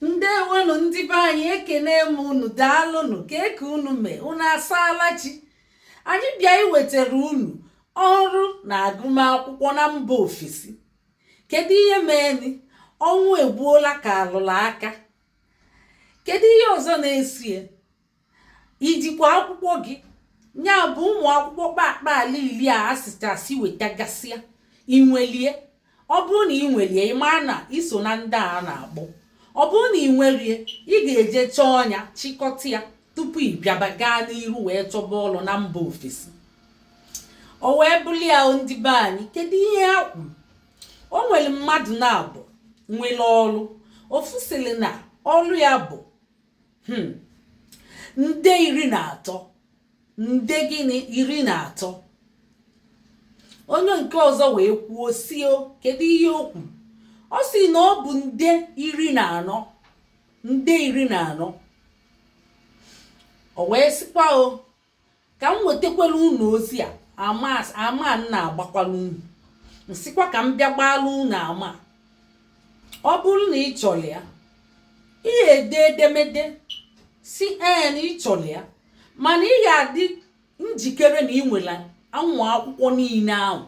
Ndewonụ, ndị be anyị. Ekene m unu. Daalụnụ. Ka eke unu mee, unu asaala chi. Anyị bịa iwetara unu ọrụ na agụmakwụkwọ na mba ofesi. Kedu ihe meeni? Ọnwụ egbuola ka alụrụ aka. Kedu ihe ọzọ na-esie? Ijikwa akwụkwọ gị, ya bụ ụmụ akwụkwọ kpakpala iri a asịchasị wetagasịa, inwelie? Ọ bụrụ na ị nwelie, ị maa na iso na ndị a na-akpọ. Ọ bụrụ na ị nwerie, ị ga-eje chọọ ya, chịkọta ya tupu ị bịaba gaa n'iru wee chọba ọrụ na mba ofesi. O wee bụrụ ya, ndị be anyị, kedu ihe ha kwuru? O nwere mmadụ na-abụ nwere ọrụ. Ofu sịrị na ọrụ ya bụ nde 13. Nde gịnị? 13. Onye nke ọzọ wee kwuo si o, kedu ihe o kwuru? Ọ sị na ọ bụ nde 14, nde 14. O wee sịkwa o ka m wetakwala unu ozi a ama ama m na-agbakwala unu. Nsịkwa ka m bịa gbaala unu ama. Ọ bụrụ na ị chọrọ ya, ị ga-ede edemede si ee na ị chọrọ ya, mana ị ga-adị njikere na ị nwere ụmụ akwụkwọ niile ahụ.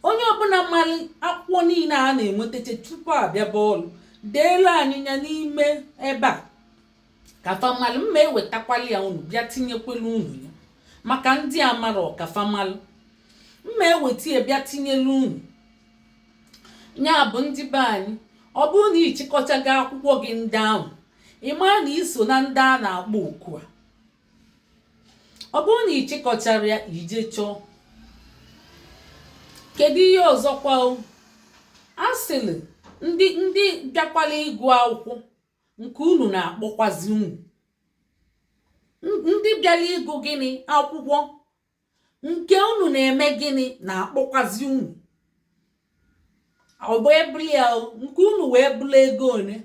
Onye ọbụla mara akwụkwọ niile a na-enwetacha tupu abịaba ọrụ, deelu anyị ya n'ime ebe a ka famalụ mma. Ewetakwala ya unu bịa tinyekwelu unu ya maka ndị amara ọkafamalụ mma. Eweta ya bịa tinyelu unu ya. Bụ ndị be anyị, ọ bụrụ na ị chịkọchago akwụkwọ gị ndị ahụ, ị maa na iso na ndị a na-akpọ oku a. Ọ bụrụ na ị chịkọchara ya, ije chọọ. Kedu ihe ọzọkwa? O a sịrị ndị bịakwala ịgụ akwụkwọ nke unu na-akpọkwazi unu ndị bịara ịgụ gịnị? Akwụkwọ nke unu na-eme gịnị na-akpọkwazi unu? Ọ bụ ebuli ya nke unu wee bụrụ ego one?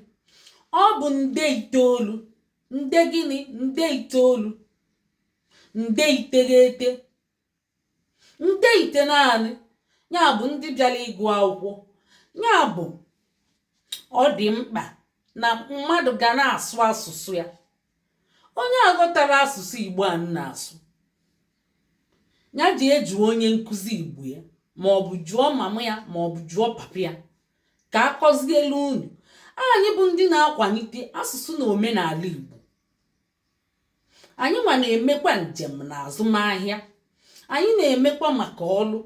Ọ bụ nde 9. Nde gịnị? Nde 9, nde 9, nde 9. Ya bụ ndị bịara ịgụ akwụkwọ. Ya bụ ọ dị mkpa na mmadụ ga na-asụ asụsụ ya. Onye aghọtara asụsụ Igbo a m na-asụ ya, ji eju onye nkụzi Igbo ya, ma ọ bụ jụọ mama ya, ma ọ bụ jụọ papa ya ka a kọzielu unu. Anyị bụ ndị na-akwalite asụsụ na omenala Igbo. Anyị nwa na-emekwa njem na azụmahịa, anyị na-emekwa maka ọlụ,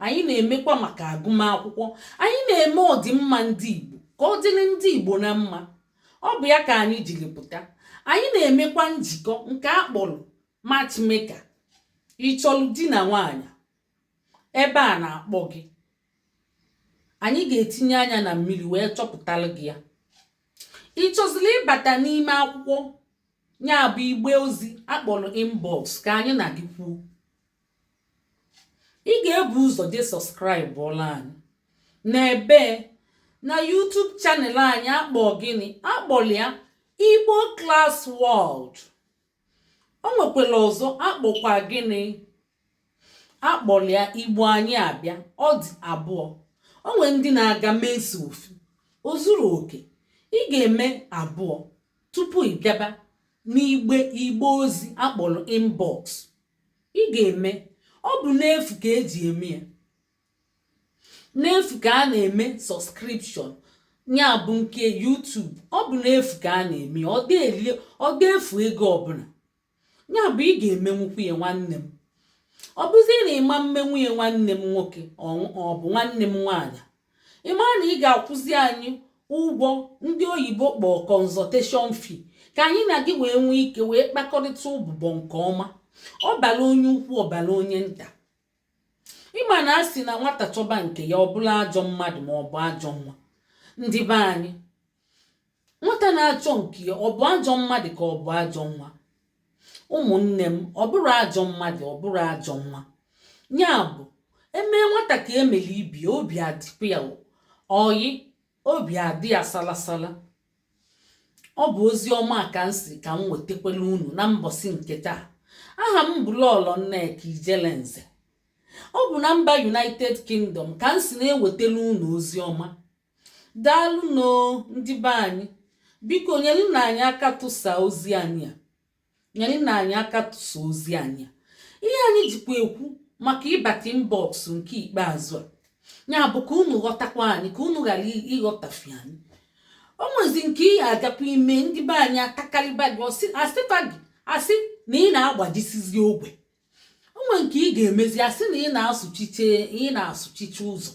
anyị na-emekwa maka agụmakwụkwọ, anyị na-eme ọdịmma ndị Igbo, ka ọ dịrị ndị Igbo na mma. Ọ bụ ya ka anyị jiri pụta. Anyị na-emekwa njikọ nke a kpọrọ matchmaker. Ịchọlụ di na nwaanyị, ebe a na-akpọ gị, anyị ga-etinye anya na mmiri wee chọpụtara gị ya. Ị chọziri ịbata n'ime akwụkwọ, ya bụ igbe ozi akpọrọ inbox, ka anyị na gị kwuo, ị ga-ebu ụzọ jee subscribe ọla anyị n'ebe na YouTube channel anyị akpọ gịnị? Akpọrọ ya Igbo Class World. O nwekwara ọzọ akpọkwa gịnị? Akpọrọ ya Igbo Anyị Abịa. Ọ dị abụọ. O nwere ndị na-aga mee ofu, o zuru oke. Ị ga-eme abụọ tupu ị bịaba n'igbe igbe ozi akpọrọ inbox. Ị ga-eme, ọ bụ n'efu ka eji eme ya, n'efu ka a na-eme subscription, ya bụ nke YouTube. Ọ bụ n'efu ka a na-eme ya, ọ dị efu ego ọbụla. Ya bụ ị ga-emenwukwu ya, nwanne m. Ọ bụzie na ịma mmenwu ya, nwanne m nwoke ọ bụ nwanne m nwaanyị, ịma na ị ga-akwụzi anyị ụgwọ ndị oyibo kpọọ consultation fee, ka anyị na gị wee nwee ike wee kpakọrịta ụbụbọ nke ọma. Ọ bara onye ukwu, ọbara onye nta. Ịma na a sị na nwata chọba nke ya, ọ bụla ajọ mmadụ ma ọ bụ ajọ nwa. Ndị be anyị, nwata na-achọ nke ya, ọ bụ ajọ mmadụ ka ọ bụ ajọ nwa? Ụmụnne m, ọ bụrụ ajọ mmadụ, ọ bụrụ ajọ nwa. Ya bụ emee nwata ka emere ibi, obi adịkwa ya oyi, obi adị ya salasala. Ọ bụ ozi ọma ka m si ka m wetakwala unu na mbọsị nke taa. Aha m bụ Lọlọ Nneka Ijelenze. Ọ bụ na mba United Kingdom ka m si na-ewetara unu ozi ọma. Daalụ noo, ndị be anyị. Biko nyere na anyị aka tụsa ozi anyị a, nyere na anyị aka tụsa ozi anyị a. Ihe anyị jikwa ekwu maka ịbata inbox nke ikpeazụ a, ya bụ ka unu ghọtakwa anyị, ka unu ghara ịghọtafe anyị. O nwezi nke ị agakwa ime, ndị be anyị atakarịba gị, asịfa gị asị na ị na-agbajisizi ogwe. O nwere nke ị ga-emezi, asị na ị na-asụchiche, ị na-asụchiche ụzọ.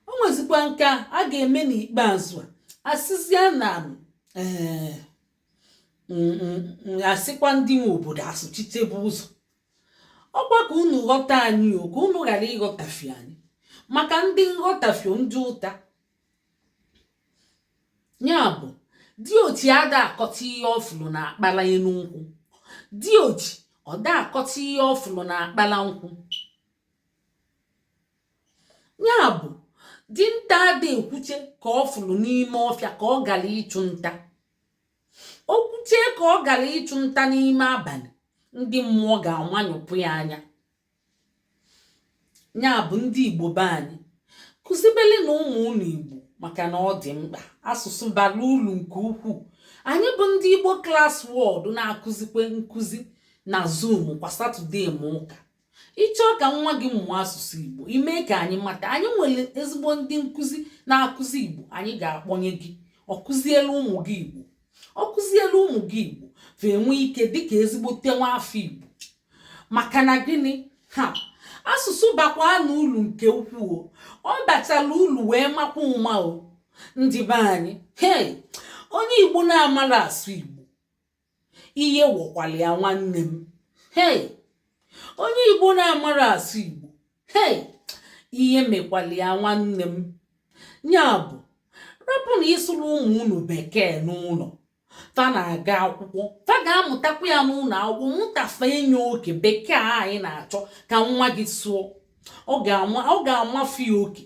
O nwezikwa nke a ga-eme n'ikpeazụ a, asịzịa na ee, asịkwa ndị nwe obodo asụchichebe ụzọ. Ọkwa ka unu ghọta anyị o, ka unu ghara ịghọtafe anyị, maka ndị nghọtafie, ndị ụta. Ya bụ, diochi ada akọta ihe ọfụlụ na akpala enu nkwụ. Diochi ọda akọta ihe ọfụlụ na akpala nkwụ. Ya bụ, dinta ada ekwuche ka ọ fụlụ n'ime ọfịa ka ọ gara ịchụ nta. O kwuchie ka ọ gara ịchụ nta n'ime abalị, ndị mmụọ ga-amanyụpụ ya anya. Ya bụ, ndị Igbo be anyị, kụzibeli na ụmụ unu Igbo, maka na ọ dị mkpa. Asụsụ bara uru nke ukwuu. Anyị bụ ndị Igbo Class World na-akụzikwe nkụzi na Zoom kwa Saturday ma ụka. Ịchọọ ka nwa gị mụọ asụsụ Igbo, ime ka anyị mata. Anyị nwere ezigbo ndị nkụzi na-akụzi Igbo. Anyị ga-akpọnye gị, ọ kụzielu ụmụ gị Igbo. Ọ kụzielu ụmụ gị Igbo, fa enwe ike dịka ezigbote nwa afọ Igbo. Maka na gịnị? Ha asụsụ bakwa na uru nke ukwuu. Ọ bachara uru wee makwa ụma o. Ndị be anyị, hei, onye Igbo na-amara asụ Igbo, ihe wọkwala ya, nwanne m. Hei, onye Igbo na-amara asụ Igbo, hei, ihe mekwala ya, nwanne m. Ya bụ, rapụ na ịsụrụ ụmụ unu Bekee n'ụlọ. Fa na-aga akwụkwọ, fa ga-amụtakwa ya n'ụlọ akwụkwọ, mụtafe enye oke Bekee a anyị na-achọ ka nwa gị sụọ. Ọ ga-amafe ya oke.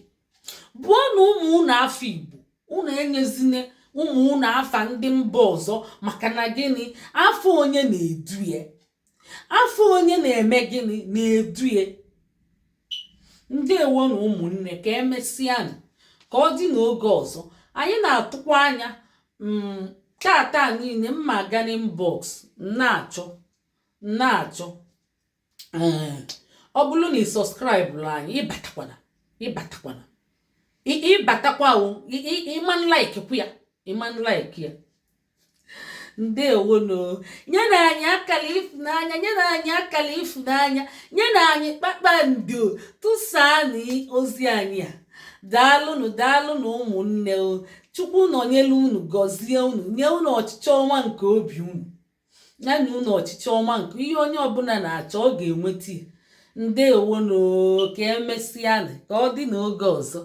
Bụọ na ụmụ unu afọ Igbo. Unu enyezine ụmụ unu afa ndị mba ọzọ. Maka na gịnị? Afọ onye na-edu ya, afọ onye na-eme gịnị na-edu ya. Ndewo na ụmụnne, ka emesịanụ, ka ọ dị n'oge ọzọ. Anyị na-atụkwa anya tata niile mma aga n'inbox na-achọ na-achọ. Ee, ọ bụrụ na ị subscribeụrụ anyị, ịbatakwana, ịbatakwana, ịbatakwa o, ịma like kwa ya, ịma like ya. Ndewonu. Nyere anyị akara ịfụnanya, nyere anyị akara ịfụnanya, nyere anyị kpakpando, tụsaanụ ozi anyị a. Daalụnụ, daalụnụ ụmụnne o. Chukwu nọnyere unu, gọzie unu, nye unu ọchịchọ ọma nke obi unu, ya na unu ọchịchọ ọma nke ihe onye ọbụla na-achọ, ọ ga-enweta ya. Ndewonu, ka emesịanụ, ka ọ dị n'oge ọzọ.